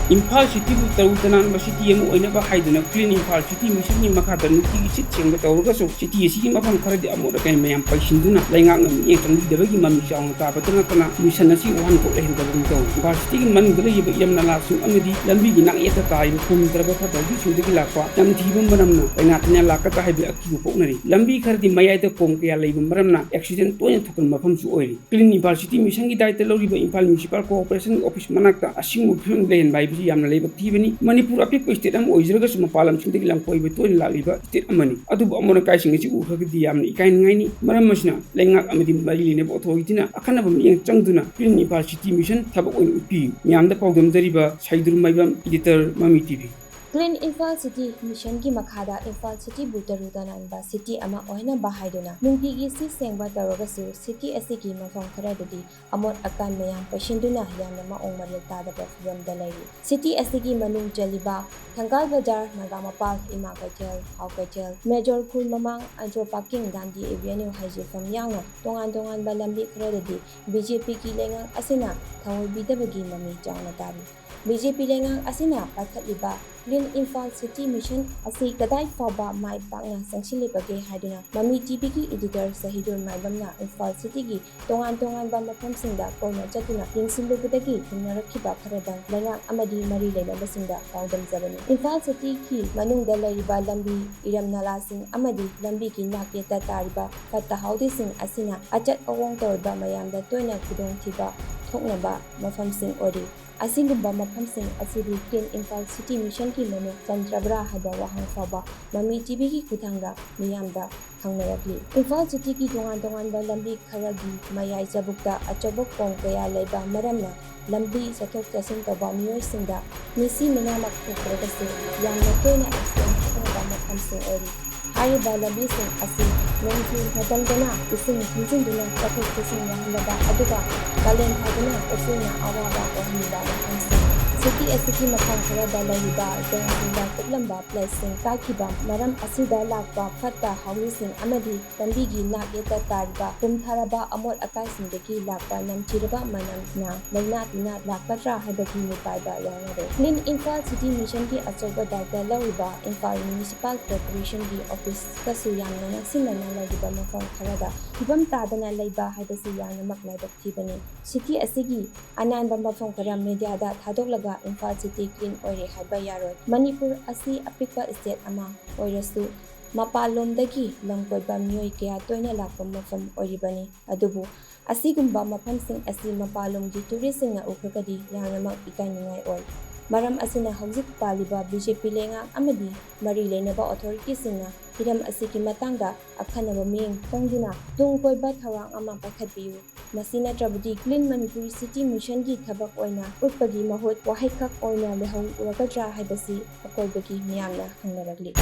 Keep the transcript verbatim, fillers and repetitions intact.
ꯏꯝꯐꯥꯜ ꯁꯤꯇꯤꯕꯨ ꯇꯔꯨ ꯇꯅꯥꯟꯕ ꯁꯤꯇꯤ ꯑꯃ ꯑꯣꯏꯅꯕ ꯍꯥꯏꯗꯨꯅ Clean Imphal City Missionꯒꯤ ꯃꯈꯥꯗ ꯅꯨꯡꯇꯤꯒꯤ ꯁꯤꯠ ꯁꯦꯡꯕ ꯇꯧꯔꯒꯁꯨ, ꯁꯤꯇꯤ ꯑꯁꯤꯒꯤ ꯃꯐꯝ ꯈꯔꯗꯤ ꯑꯃꯣꯠ ꯑꯀꯥꯏ ꯃꯌꯥꯝ ꯄꯩꯁꯤꯟꯗꯨꯅ ꯂꯩꯉꯥꯛꯅ ꯃꯤꯠꯌꯦꯡ ꯆꯪꯕꯤꯗꯕꯒꯤ ꯃꯃꯤ ꯆꯥꯎꯅ ꯇꯥꯕꯇ ꯅꯠꯇꯅ, ꯃꯤꯁꯟ ꯑꯁꯤ ꯋꯥꯍꯟꯊꯣꯛ ꯂꯩꯍꯟꯗꯕꯒꯨꯝ ꯇꯧꯏ꯫ ꯏꯝꯐꯥꯜ ꯁꯤꯇꯤꯒꯤ ꯃꯅꯨꯡꯗ ꯂꯩꯔꯤꯕ ꯏꯔꯝ ꯅꯂꯥꯁꯤꯡ ꯑꯃꯗꯤ ꯂꯝꯕꯤꯒꯤ ꯅꯥꯛꯌꯦꯠꯇ ꯇꯥꯔꯤꯕ ꯄꯨꯝꯗ꯭ꯔꯕ ꯐꯠꯇ ꯍꯥꯎꯗꯤꯁꯤꯡꯗꯒꯤ ꯂꯥꯛꯄ ꯅꯝꯊꯤꯕ ꯃꯅꯝꯅ ꯂꯥꯏꯅꯥ ꯇꯤꯟꯅꯥ ꯂꯥꯛꯀꯗ꯭ꯔꯥ ꯍꯥꯏꯕꯒꯤ ꯑꯀꯤꯕ ꯄꯣꯛꯅꯔꯤ꯫ ꯂꯝꯕꯤ ꯈꯔꯗꯤ ꯃꯌꯥꯏꯗ ꯀꯣꯝ ꯀꯌꯥ ꯂꯩꯕ ꯃꯔꯝꯅ accident ꯇꯣꯏꯅ ꯊꯣꯛꯍꯟꯕ ꯃꯐꯝꯁꯨ ꯑꯣꯏꯔꯤ꯫ Clean Imphal City Missionꯒꯤ ꯗꯥꯏꯇ ꯂꯧꯔꯤꯕ ꯏꯝꯐꯥꯜ Municipal Corporation office ꯃꯅꯥꯛꯇ ꯑꯁꯤꯒꯨꯝꯕ ꯐꯤꯕꯝ ꯂꯩꯍꯟꯕ ꯍꯥꯏꯕꯁꯤ ꯌꯥꯝꯅ ꯂꯥꯏꯕꯛ ꯊꯤꯕꯅꯤ꯫ ꯃꯅꯤꯄꯨꯔ ꯑꯄꯤꯛꯄ state ꯑꯃ ꯑꯣꯏꯖꯔꯒꯁꯨ ꯃꯄꯥꯟ ꯂꯝꯁꯤꯡꯗꯒꯤ ꯂꯝꯀꯣꯏꯕ ꯇꯣꯏꯅ ꯂꯥꯛꯂꯤꯕ state ꯑꯃꯅꯤ꯫ ꯑꯗꯗꯨꯕꯨ ꯑꯃꯣꯠ ꯑꯀꯥꯏꯁꯤꯡ ꯑꯁꯤ ꯎꯈ꯭ꯔꯒꯗꯤ ꯌꯥꯝꯅ ꯏꯀꯥꯏꯅꯤꯡꯉꯥꯏꯅꯤ꯫ ꯃꯔꯝ ꯑꯁꯤꯅ ꯂꯩꯉꯥꯛ ꯑꯃꯗꯤ ꯃꯔꯤ ꯂꯩꯅꯕ authorityꯅ ꯑꯈꯟꯅꯕ ꯃꯤꯠꯌꯦꯡ ꯆꯪꯗꯨꯅ Clean Imphal City Mission ꯊꯕꯛ ꯑꯣꯏꯅ ꯎꯠꯄꯤꯌꯨ꯫ ꯃꯤꯌꯥꯝꯗ ꯄꯥꯎꯗꯝꯖꯔꯤꯕ ꯁꯩꯗꯨꯔ ꯃꯥꯏꯕꯝ, editor, ꯃꯃꯤ TV꯫ Clean Imphal City Missionꯒꯤ ꯃꯈꯥꯗ ꯏꯝꯐꯥꯜ ꯁꯤꯇꯤꯕꯨ ꯇꯔꯨ ꯇꯅꯥꯟꯕ ꯁꯤꯇꯤ ꯑꯃ ꯑꯣꯏꯅꯕ ꯍꯥꯏꯗꯨꯅ ꯅꯨꯡꯇꯤꯒꯤ ꯁꯤꯠ ꯁꯦꯡꯕ ꯇꯧꯔꯒꯁꯨ, ꯁꯤꯇꯤ ꯑꯁꯤꯒꯤ ꯃꯐꯝ ꯈꯔꯗꯗꯤ ꯑꯃꯣꯠ ꯑꯀꯥꯏ ꯃꯌꯥꯝ ꯄꯩꯁꯤꯟꯗꯨꯅ ꯌꯥꯝꯅ ꯃꯑꯣꯡ ꯃꯔꯤꯜ ꯇꯥꯗꯕ ꯐꯤꯕꯝꯗ ꯂꯩꯔꯤ꯫ ꯁꯤꯇꯤ ꯑꯁꯤꯒꯤ ꯃꯅꯨꯡ ꯆꯜꯂꯤꯕ ꯊꯪꯒꯥꯜ ꯕꯖꯥꯔ, ꯅꯥꯒꯥ ꯃꯄꯥꯜ, ꯏꯃꯥ ꯀꯩꯊꯦꯜ, ꯍꯥꯎ ꯀꯩꯊꯦꯜ, ꯃꯦꯖꯣꯔ ꯈꯨꯜ ꯃꯃꯥꯡ, ꯑꯟꯗ꯭ꯔꯣ ꯄꯥꯔꯀꯤꯡ, ꯒꯥꯟꯙꯤ ꯑꯦꯚꯦꯅ꯭ꯌꯨ, ꯍꯩꯖꯤꯐꯝ ꯌꯥꯎꯅ ꯇꯣꯉꯥꯟ ꯇꯣꯉꯥꯟꯕ ꯂꯝꯕꯤ ꯈꯔꯗꯗꯤ BJPꯒꯤ ꯂꯩꯉꯥꯛ ꯑꯁꯤꯅ ꯊꯑꯣꯏꯕꯤꯗꯕꯒꯤ ꯃꯃꯤ ꯆꯥꯎꯅ ꯇꯥꯔꯤ꯫ BJP ꯂꯩꯉꯥꯛ ꯑꯁꯤꯅ ꯄꯥꯏꯈꯠꯂꯤꯕ Clean Imphal City Mission ꯑꯁꯤ ꯀꯗꯥꯏ ꯐꯥꯎꯕ ꯃꯥꯏ ꯄꯥꯛꯅ ꯆꯪꯁꯤꯜꯂꯤꯕꯒꯦ ꯍꯥꯏꯗꯨꯅ ꯃꯃꯤ TVꯒꯤ editor ꯁꯍꯤꯗꯨꯔ ꯃꯥꯏꯕꯝꯅ ꯏꯝꯐꯥꯜ ꯁꯤꯇꯤꯒꯤ ꯇꯣꯉꯥꯟ ꯇꯣꯉꯥꯟꯕ ꯃꯐꯝꯁꯤꯡꯗ ꯀꯣꯏꯅ ꯆꯠꯇꯨꯅ ꯌꯦꯡꯁꯤꯜꯂꯨꯕꯗꯒꯤ ꯊꯦꯡꯅꯔꯛꯈꯤꯕ ꯈꯔꯗꯪ ꯂꯩꯉꯥꯛ ꯑꯃꯗꯤ ꯃꯔꯤ ꯂꯩꯅꯕꯁꯤꯡꯗ ꯄꯥꯎꯗꯝꯖꯕꯅꯤ꯫ ꯏꯝꯐꯥꯜ ꯁꯤꯇꯤꯒꯤ ꯃꯅꯨꯡꯗ ꯂꯩꯔꯤꯕ ꯂꯝꯕꯤ, ꯏꯔꯝ ꯅꯂꯥꯁꯤꯡ ꯑꯃꯗꯤ ꯂꯝꯕꯤꯒꯤ ꯅꯥꯛꯌꯦꯠꯇ ꯇꯥꯔꯤꯕ ꯐꯠꯇ ꯍꯥꯎꯗꯤꯁꯤꯡ ꯑꯁꯤꯅ ꯑꯆꯠ ꯑꯋꯣꯡ ꯇꯧꯔꯤꯕ ꯃꯌꯥꯝꯗ ꯇꯣꯏꯅ ꯈꯨꯗꯣꯡꯊꯤꯕ ꯊꯣꯛꯅꯕ ꯃꯐꯝꯁꯤꯡ ꯑꯣꯏꯔꯤ꯫ ꯑꯁꯤꯒꯨꯝꯕ ꯃꯐꯝꯁꯤꯡ ꯑꯁꯤꯗꯤ Clean Imphal City Missionꯒꯤ ꯃꯅꯨꯡ ꯆꯟꯗ꯭ꯔꯕ꯭ꯔꯥ ꯍꯥꯏꯕ ꯋꯥꯍꯪ ꯐꯥꯎꯕ ꯃꯃꯤ TVꯒꯤ ꯈꯨꯠꯊꯥꯡꯗ ꯃꯤꯌꯥꯝꯗ ꯈꯪꯅꯔꯛꯂꯤ꯫ ꯏꯝꯐꯥꯜ ꯁꯤꯇꯤꯒꯤ ꯇꯣꯉꯥꯟ ꯇꯣꯉꯥꯟꯕ ꯂꯝꯕꯤ ꯈꯔꯒꯤ ꯃꯌꯥꯏ ꯆꯕꯨꯛꯇ ꯑꯆꯧꯕ ꯀꯣꯝ ꯀꯌꯥ ꯂꯩꯕ ꯃꯔꯝꯅ ꯂꯝꯕꯤ ꯆꯠꯊꯣꯛ ꯆꯠꯁꯤꯟ ꯇꯧꯕ ꯃꯤꯑꯣꯏꯁꯤꯡꯗ ꯃꯤꯁꯤ ꯃꯤꯅꯥꯃꯛ ꯊꯣꯛꯇ꯭ꯔꯒꯁꯨ ꯌꯥꯝꯅ ꯇꯣꯏꯅ accident ꯊꯣꯛꯅꯕ ꯃꯐꯝꯁꯤꯡ ꯑꯣꯏꯔꯤ꯫ ꯍꯥꯏꯔꯤꯕ ꯂꯝꯕꯤꯁꯤꯡ ꯑꯁꯤ ꯅꯣꯡꯖꯨ ꯃꯇꯝꯗꯅ ꯏꯁꯤꯡ ꯊꯨꯝꯖꯤꯟꯗꯨꯅ ꯆꯠꯊꯣꯛ ꯆꯠꯁꯤꯟ ꯌꯥꯍꯟꯗꯕ, ꯑꯗꯨꯒ ꯀꯥꯂꯦꯟ ꯊꯥꯗꯅ ꯎꯐꯨꯟꯅ ꯑꯋꯥꯕ ꯑꯣꯏꯍꯟꯕ ꯃꯐꯝꯁꯤꯡ꯫ ꯁꯤꯇꯤ ꯑꯁꯤꯒꯤ ꯃꯐꯝ ꯈꯔꯗ ꯂꯩꯔꯤꯕ ꯗ꯭ꯔꯦꯟꯁꯤꯡꯗ ꯀꯨꯞꯂꯝꯕ ꯄ꯭ꯂꯦꯠꯁꯤꯡ ꯀꯥꯏꯈꯤꯕ ꯃꯔꯝ ꯑꯁꯤꯗ ꯂꯥꯛꯄ ꯐꯠꯇ ꯍꯥꯎꯗꯤꯁꯤꯡ ꯑꯃꯗꯤ ꯂꯝꯕꯤꯒꯤ ꯅꯥꯛ ꯌꯦꯠꯇ ꯇꯥꯔꯤꯕ ꯄꯨꯝꯊꯔꯕ ꯑꯃꯣꯠ ꯑꯀꯥꯏꯁꯤꯡꯗꯒꯤ ꯂꯥꯛꯄ ꯅꯝꯊꯤꯔꯕ ꯃꯅꯝꯅ ꯂꯥꯏꯅꯥ ꯇꯤꯟꯅꯥ ꯂꯥꯛꯀꯗ꯭ꯔꯥ ꯍꯥꯏꯕꯒꯤ ꯃꯤꯄꯥꯏꯕ ꯌꯥꯎꯅꯔꯦ꯫ Clean Imphal City Mission ꯒꯤ ꯑꯆꯧꯕ ꯗꯥꯏꯔꯦꯛꯇꯔ ꯂꯧꯔꯤꯕ ꯏꯝꯐꯥꯜ ꯃ꯭ꯌꯨꯅꯤꯁꯤꯄꯥꯜ ꯀꯣꯔꯄꯣꯔꯦꯁꯟꯒꯤ ꯑꯣꯐꯤꯁꯀꯁꯨ ꯌꯥꯝꯅ ꯅꯛꯁꯤꯟꯅꯅ ꯂꯩꯔꯤꯕ ꯃꯐꯝ ꯈꯔꯗ ꯐꯤꯕꯝ ꯇꯥꯗꯅ ꯂꯩꯕ ꯍꯥꯏꯕꯁꯤ ꯌꯥꯝꯅꯃꯛ ꯂꯥꯏꯕꯛ ꯊꯤꯕꯅꯤ꯫ ꯁꯤꯇꯤ ꯑꯁꯤꯒꯤ ꯑꯅꯥꯟꯕ ꯃꯐꯝ ꯈꯔ ꯃꯦꯗꯤꯌꯥꯗ ꯊꯥꯗꯣꯛꯂꯒ ꯏꯝꯐꯥꯜ ꯁꯤꯇꯤ ꯀ꯭ꯂꯤꯟ ꯑꯣꯏꯔꯦ ꯍꯥꯏꯕ ꯌꯥꯔꯣꯏ꯫ ꯃꯅꯤꯄꯨꯔ ꯑꯁꯤ ꯑꯄꯤꯛꯄ ꯁ꯭ꯇꯦꯠ ꯑꯃ ꯑꯣꯏꯔꯁꯨ ꯃꯄꯥꯟꯂꯣꯝꯗꯒꯤ ꯂꯝ ꯀꯣꯏꯕ ꯃꯤꯑꯣꯏ ꯀꯌꯥ ꯇꯣꯏꯅ ꯂꯥꯛꯄ ꯃꯐꯝ ꯑꯣꯏꯔꯤꯕꯅꯤ꯫ ꯑꯗꯨꯕꯨ ꯑꯁꯤꯒꯨꯝꯕ ꯃꯐꯝꯁꯤꯡ ꯑꯁꯤ ꯃꯄꯥꯟꯂꯣꯝꯒꯤ ꯇꯨꯔꯤꯁꯁꯤꯡꯅ ꯎꯈ꯭ꯔꯒꯗꯤ ꯌꯥꯝꯅꯃꯛ ꯏꯀꯥꯏꯅꯤꯡꯉꯥꯏ ꯑꯣꯏ꯫ ꯃꯔꯝ ꯑꯁꯤꯅ ꯍꯧꯖꯤꯛ ꯄꯥꯜꯂꯤꯕ ꯕꯤ ꯖꯦ ꯄꯤ ꯂꯩꯉꯥꯛ ꯑꯃꯗꯤ ꯃꯔꯤ ꯂꯩꯅꯕ ꯑꯣꯊꯣꯔꯤꯇꯤꯁꯤꯡꯅ ꯍꯤꯔꯝ ꯑꯁꯤꯒꯤ ꯃꯇꯥꯡꯗ ꯑꯈꯟꯅꯕ ꯃꯤꯠꯌꯦꯡ ꯆꯪꯗꯨꯅ ꯇꯨꯡ ꯀꯣꯏꯕ ꯊꯧꯔꯥꯡ ꯑꯃ ꯄꯥꯏꯈꯠꯄꯤꯌꯨ꯫ ꯃꯁꯤ ꯅꯠꯇ꯭ꯔꯕꯗꯤ Clean Manipuri City Mission ꯒꯤ ꯊꯕꯛ ꯑꯣꯏꯅ ꯎꯠꯄꯒꯤ ꯃꯍꯨꯠ ꯋꯥꯍꯩꯈꯛ ꯑꯣꯏꯅ ꯂꯩꯍꯧꯔꯒꯗ꯭ꯔꯥ ꯍꯥꯏꯕꯁꯤ ꯑꯀꯣꯏꯕꯒꯤ ꯃꯤꯌꯥꯝꯅ ꯍꯪꯅꯔꯛꯂꯤ꯫